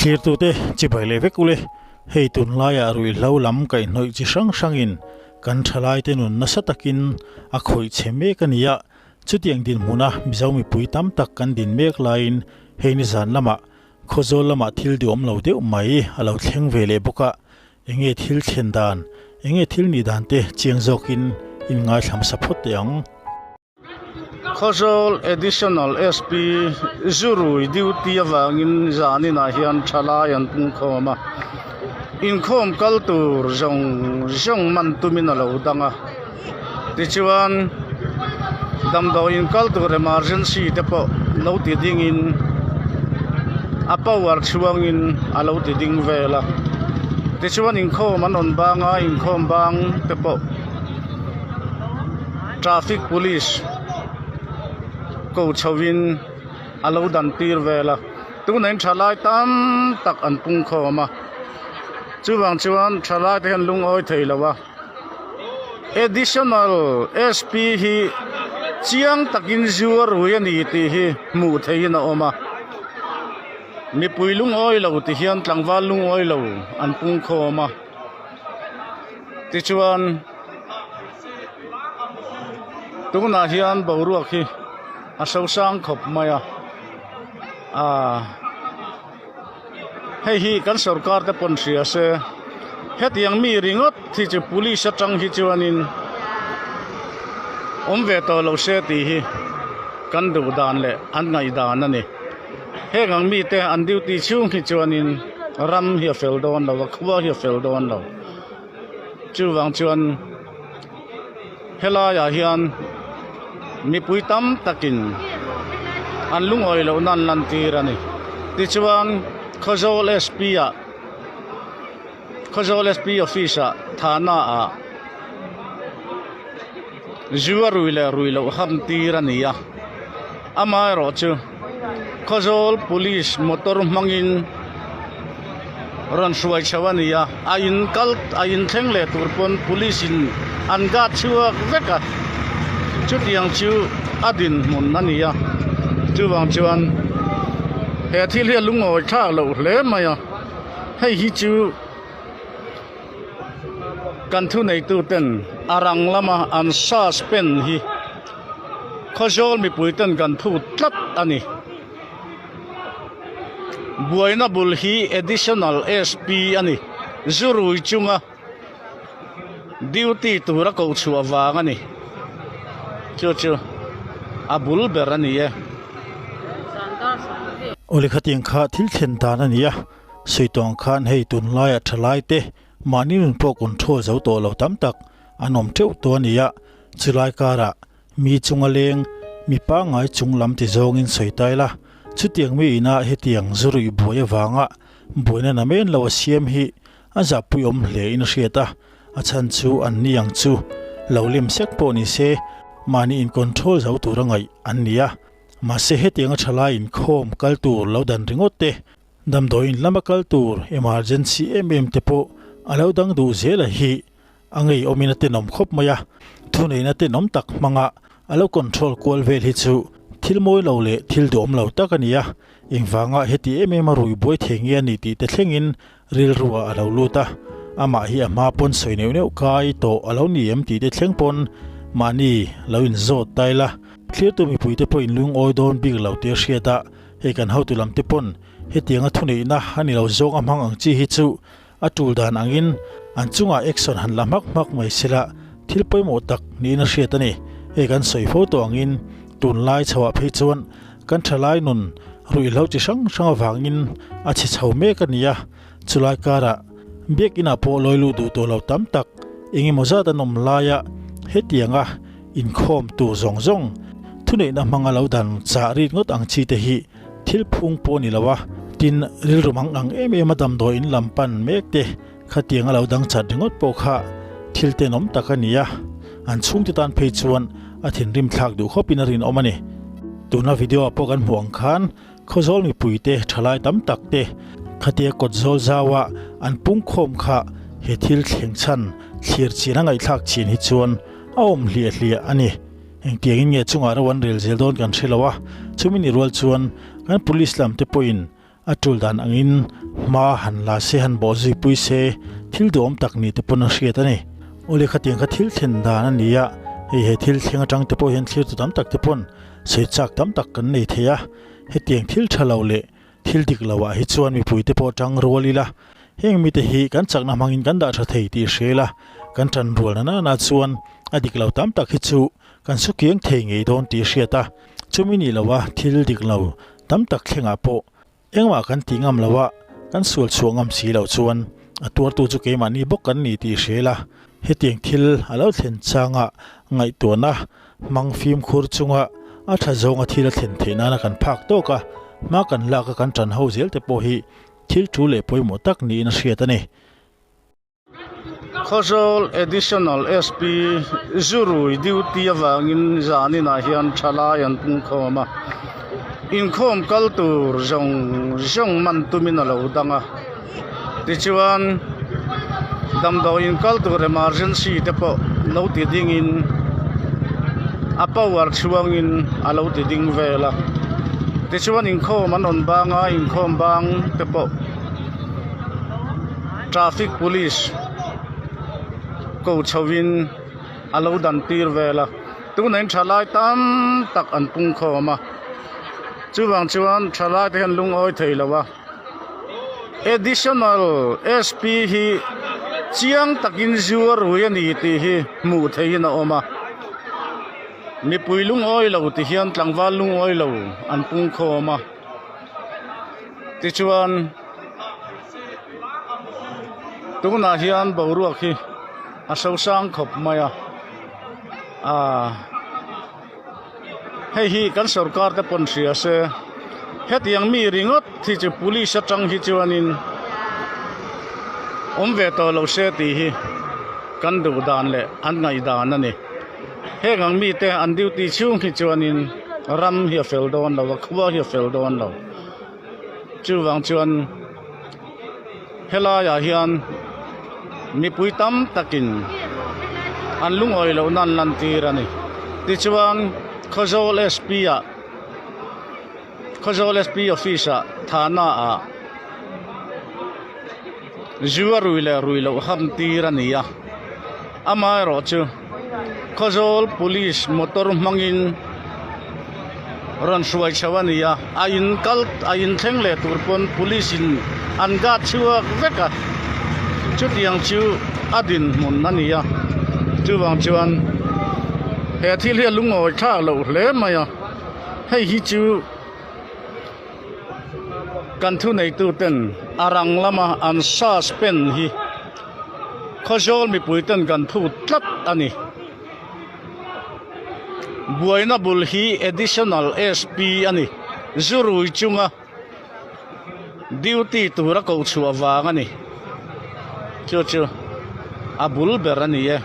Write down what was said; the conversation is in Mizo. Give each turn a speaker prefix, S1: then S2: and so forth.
S1: Thlirtute chibai leh vek ule, hei tunlaiah ruihhlo lam kaihhnawih chi hrang hrangin kan thalaite nun nasa takin a khawih chhe mek a ni a, chutiang dinhmuna Mizo mipui tam tak kan din mek laiin hei nizan lamah Khawzawl lamah thil duhawm lo deuh mai a lo thleng ve leh bawk a, enge thil thlen dan, enge thil nih dan te chiang zawkin in ngaithlam sa phawt teh ang.
S2: Khawzawl Additional SP Zurui duty avangin zaninah hian thalai an pungkhawm a, inkhawm kal tur zawng zawng man tumin a lo dang a, tichuan damdawi in kal tur emergency te pawh lo ti dingin a power chhuangin a lo ti ding vel a, tichuan inkhawm an rawn bang a, inkhawm bang te pawh. Traffic police ko chho in a lo dan tir vel a tunah hian thalai tam tak an pung khawm a chuvang chuan thalai te hian lungawi thei lo a additional sp hi chiang takin zuar rui a ni tih hi hmuh theihin a awm a mipui lungawi lo ti hian tlangval lungawi lo an pung khawm a tichuan. Tunah hian boruak hi a sosang khawp mai a aaa hei hi kan sorkar te pawn hria se hetiang mi ringawt hi chu police atang hi chuanin awm ve tawh lo se tih hi kan duh dan leh an ngaihdan a ni heng ang mite an duty chhung hi chuanin ram hi a fel dawn lo a khua hi a fel dawn lo. Chuvang chuan helaiah hian mipui tam takin an lungawi lohna an lantir a ni. Tichuan Khawzawl SP ah Khawzawl SP office ah Thana ah zu a rui leh rui loh ham tir a ni a, amaherawh chu Khawzawl police motor hmangin rawn hruai chho a ni a, a in kal a in thleng leh tur pawn police in an guard chhuak vek a, chutiang chu a dinhmun a ni a, chuvang chuan he thil hi a lungawi thlak loh hle mai a, hei hi chu. Kan thuneitu ten a rang lama an suspend hi Khawzawl mipui ten kan phut tlat a ni. Buaina bul hi Additional SP a ni. Zurui chunga duty tura koh chhuah vang a ni. Chu chu a bul ber a ni e.
S1: Awle khatiang kha thil thlen dan a ni a. Sawi tawng khan hei tunlaiah thalai te mahni nun pawh control zo tawh lo tam tak an awm teuh tawh a ni a, chulai karah mi chunga leng mi pangngai chung lam ti zawngin sawi ta ila, chutiang mi ina hetiang zuruih buai avanga buaina namen lo a siam hi a zahpui awm hle in a hriat a, a chhan chu an ni ang chu lo lem sek pawh ni se mahni in control zo tura ngaih an ni a, mahse hetianga thalai inkhawm kal tur lo dan ringawt te Damdawiin lama kal tur emergency em em te pawh a lo dang duh zel a hi a ngeiawmin a tenawm khawp mai a, thuneihna tenawm tak hmanga a lo control kual vel hi chu thil mawi lo leh thil duhawm lo tak a ni a, engvanga heti em em a rui buai thei nge a ni tih te thlengin rilru ah a lo lut a, amah hi a hma pawn sawi neuh neuh kai tawh a lo ni em tih te thleng pawn mahni lo inzawt ta ila, thlirtu mipuite pawh inlungawi dawn bik lo tih a hriat a. Hei kan hotu lam te pawn hetianga thuneihna a ni lo zawng a hmang ang chi hi chu a tul dan angin an chungah action han la hmak hmak mai sela thil pawimawh tak niin a hriat a ni. Hei kan sawi fo tawh angin tunlai chhoah phei chuan kan thalai nun ruihhlo chi hrang hrang avangin a chhe chho mek a ni a, chulai karah biakinah pawh lawi luh duh tawh lo tam tak engemaw zat an awm laia hetianga Inkhawm tur zawng zawng, thuneihna hmanga lo dan chah rit ngawt ang chi te hi thil phung pawh a ni lo a, tin rilru mang ang em em a damdawi in lam pan mek te khatiang a lo dang chat ringawt pawh kha thil tenawm tak a ni a, an chhungte tan phei chuan a thinrim thlak duh khawpin a rinawm a ni. Tuna video ah pawh kan hmuh ang khan Khawzawl mipuite thalai tam tak te khatia kawt zawl zaua an pungkhawm kha he thil thleng chhan thlir chin a ngaihthlak chin hi chuan a awm hliah hliah a ni. Engtiangin nge chungah ro an rel zel dawn kan hre lo a, chumi ni rual chuan kan police lam te pawhin A tul dan angin hma han la se han bawh zui pui se thil duhawm tak ni te pawn a hriat a ni. Awle khatiang kha thil thlen dan a ni a, hei he thil thleng atang te pawh hian thlirtu tam tak te pawn sawi chak tam tak kan nei thei a, hetiang thil tha lo leh thil dik lo ah hi chuan mipui te pawh tang rual ila, heng mite hi kan chakna hmangin kan dah tha thei tih hria ila, kan tan rual na nana chuan a dik lo tam tak hi chu kan su kiang thei ngei dawn tih hriat a, chumi nih loha thil dik lo tam tak thlengah pawh engmah kan tih ngam loha kan sual chhuah ngam si loh chuan a tuartu chu keimahni bawk kan ni tih hria ila, hetiang thil a lo thlen changa ngaihtuahna hmang fimkhur chunga a tha zawnga thil a thlen theih nana kan phak tawk a, hma kan lak a kan tan ho zel te pawh hi thil thu leh pawimawh tak niin a hriat a ni.
S2: Khawzawl Additional SP Zurui duty avangin zaninah hian thalai an pungkhawm a, inkhawm kal tur zawng zawng man tumin a lo dang a, tichuan damdawiin kal tur emergency te pawh lo ti dingin a power chhuangin a lo ti ding vel a, tichuan inkhawm an rawn bang a, inkhawm bang te pawh. Traffic police ko chho in a lo dan tir vel a tunah in thalai tam tak an pung khawm a chuvang chuan thalai te hian lungawi thei lo a additional sp hi chiang takin zuar rui a ni tih hi hmuh theihin a awm a mipui lungawi lo ti hian tlangval lungawi lo an pung khawm a tichuan. Tunah hian boruak hi a sosang khawp mai a aaa hei hi kan sorkar te pawn hria se hetiang mi ringawt hi chu police atang hi chuanin awm ve tawh lo se tih hi kan duh dan leh an ngaihdan a ni heng ang mite an duty chhung hi chuanin ram hi a fel dawn lo a khua hi a fel dawn lo. Chuvang chuan helaiah hian mipui tam takin an lungawi lohna an lantir a ni. Tichuan Khawzawl SP ah Khawzawl SP office ah thana ah zu a rui leh rui loh ham tir a ni a, amaherawh chu Khawzawl police motor hmangin rawn hruai chho a ni a, a in kal a in thleng leh tur pawn police in an guard chhuak vek a, chutiang chu a dinhmun a ni a, chuvang chuan he thil hi a lungawi thlak loh hle mai a, hei hi chu. Kan thuneitu ten a rang lama an suspend hi Khawzawl mipui ten kan phut tlat a ni. Buaina bul hi Additional SP a ni. Zurui chunga duty tura koh chhuah vang a ni. Chu chu a bul ber a ni e.